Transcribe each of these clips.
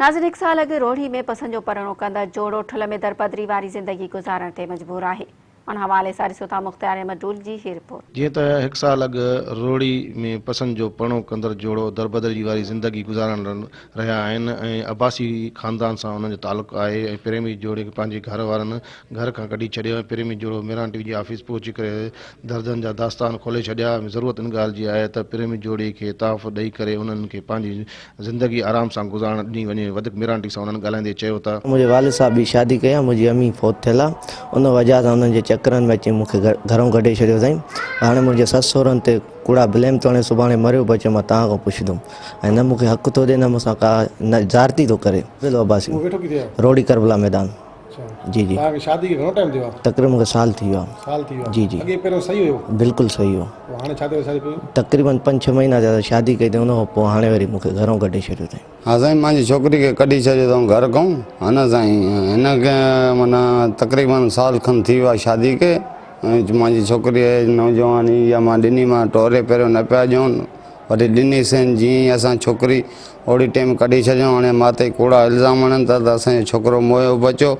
ناظرين هڪ سال اڳ روهڙي ۾ پسند جو پرڻو ڪندڙ جوڙو ٺل ۾ درپدري واري زندگي گذارڻ تي مجبور آهي. ان حوالي سان ڏسو ٿا مختيار احمد ڊول جي هي رپورٽ. جيئن ته هڪ سال اڳ روهڙي ۾ پسند جو پرڻو ڪندڙ جوڙو دربدري واري زندگي گذارڻ رهيا آهن ۽ عباسي خاندان سان انهن جو تعلق آهي ۽ پريمي جوڙي کي پنهنجي گهر وارن گهر کان ڪڍي ڇڏيو ۽ پريمي جوڙو ميران ٽي وي جي آفيس پهچي ڪري دردن جا داستان کولي ڇڏيا ۽ ضرورت ان ڳالهه جي آهي ته پريمي جوڙي کي تحفظ ڏئي ڪري انهن کي پنهنجي زندگي آرام سان گذارڻ ڏني وڃي وڌيڪ ميرانٽي سان انهن ڳالهائيندي چيو ته. منهنجي والد صاحب ٻي شادي ڪئي آهي منهنجي امي فوت ٿيل آهي ان وجهه سان انهن جي چڪرن ۾ اچي مون کي گهرئون ڪڍي ڇڏيو اٿائين هاڻي منهنجي سس سهرن تي ڪوڙا بليم ٿو هڻي سڀاڻي مريو بچيو مان توهان کان پڇندم ۽ نه مون کي حق ٿو ڏي نه مون سان ڪا نه زيارتي ٿو ڪري. ضلعو عباسي روهڙي ڪربلا ميدان. جي جي توهان کي شادي کي گهڻو ٽائيم ٿيو آهي؟ تقريبن مونکي سال ٿي ويو آهي. سال ٿي ويو آهي. جي جي. اڳي پهريون صحيح هيو؟ بلڪل صحيح هيو. پوء هاڻي ڇا ٿيو شادي پوء؟ تقريبن پنج ڇهه مهينا ٿيا شادي ڪئي اٿئي ان کان پوء هاڻي وري مونکي گهرون ڪڍي ڇڏيو اٿئي. ها سائين مانجي ڇوڪري کي ڪڍي ڇڏيو اٿئون گهر کان ها نه سائين هن کي معنيٰ تقريبن سال کن ٿي ويو آهي شادي کي ۽ مانجي ڇوڪري نوجوان هئي يا مان ڏني مان ٽوري پهريون نه پيا ڏيون وري ڏنيسين جيئن ئي اسان ڇوڪري اوڙي ٽيم ڪڍي ڇڏيائون هاڻي ماتي ڪوڙا الزام هڻن ٿا ته اسان جو ڇوڪرو مويو بچو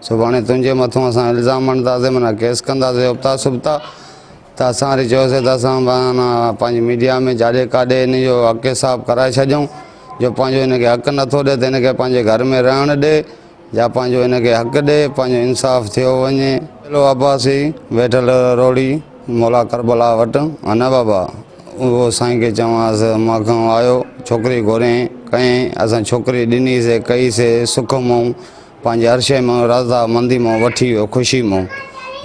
سڀاڻي تنهنجي مٿون اسان الزام هڻنداسين معنيٰ ڪيس ڪنداسين ابتا سبتا ته اسان وري چيوسين ته اسان معنيٰ پنهنجي ميڊيا ۾ جاڏي ڪاڏي هن جو حق حساب ڪرائي ڇڏيون جو پنهنجو هن کي حق نٿو ڏي ته هن کي پنهنجي گهر ۾ رهڻ ڏي يا پنهنجو هن کي حق ڏي پنهنجو انصاف ٿيو وڃي. ٻيلو عباسي ويٺل روڙي مولا ڪربلا وٽ ها نه بابا اهو سائين کي چوانس مان کان آيو ڇوڪري گهرين ڪئين اسان ڇوڪري ڏني سي ڪئي سي سک مون پنهنجي هر شيء مون رضا مندي مون وٺي ويو خوشي مون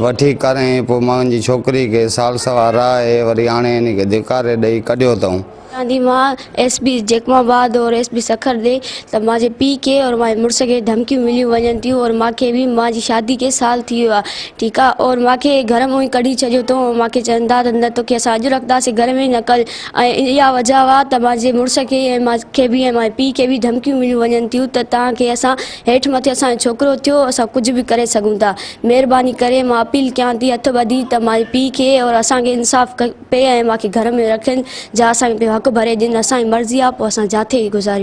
وٺي ڪرين پوء منهنجي ڇوڪري کي سال سوا رهائي وري هاڻي هن کي ڌڪاري ڏئي ڪڍيو اٿئون. چوان ٿي مان ايس پي جيڪب آباد اور ايس پي سکر ڏي ته مان جي پي کي اور مان جي مڙس کي ڌمڪيون مليون وڃن ٿيون اور مان کي به مان جي شادي کي سال ٿي ويو آ ٺيڪ آ اور مان کي گهر مون ئي ڪڍي ڇڏيو اٿئون اور مان کي چون ٿا ته نه توکي اسان اڄ رکنداسين گهر ۾ نه ڪل ۽ اها وجه آ ته مان جي مڙس کي ۽ مان کي به ۽ مان جي پي کي به ڌمڪيون مليون وڃن ٿيون ته توهان کي اسان هيٺ مٿي اسان جو ڇوڪرو ٿيو اسان ڪجهه به ڪري سگهون ٿا مهرباني ڪري مان اپيل ڪيان ٿي هٿ ٻڌي ته مان جي پي کي اور اسان کي انصاف پي ۽ مان کي گهر ۾ رکين جا اسان کي پنهنجو حق ڀري ڏين اسان جي مرضي آ پوء اسان جاٿي ئي گذاريون.